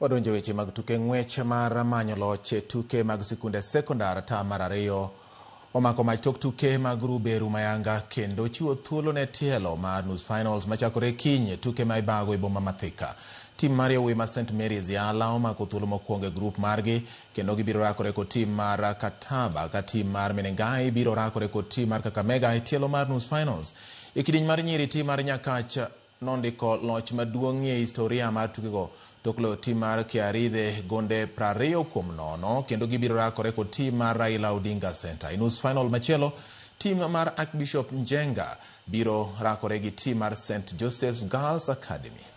Wadonjo e weche mag tuke. Ng'wech mar manyo loch e tuke mag sikunde sekondar tam mar ariyo omako mach tok tuke mag grube rumo ayanga kendo chiwo thuolo ne tielo mar nus finals machakore kiny e tuke ma ibago e boma ma Thika. Tim mar yawuoyi ma St Mary's Yala omako thuolo mokwongo e grup margi kendo gibiro rakore kod tim mar Kataba ka tim mar Menengai biro rakore kod tim mar Kakamega e tielo mar nus finals. E kidieny mar nyiri, tim mar Nyakach nondiko loch maduong'ie e historia mar tukego tok loyo tim mar Kiaridhe gonde 20-0 kendo gibiro rakore kod tim mar Raila Odinga Center. E nus final machielo, tim mar Archbishop Njenga biro rakore gi tim mar St Joseph's Girls Academy.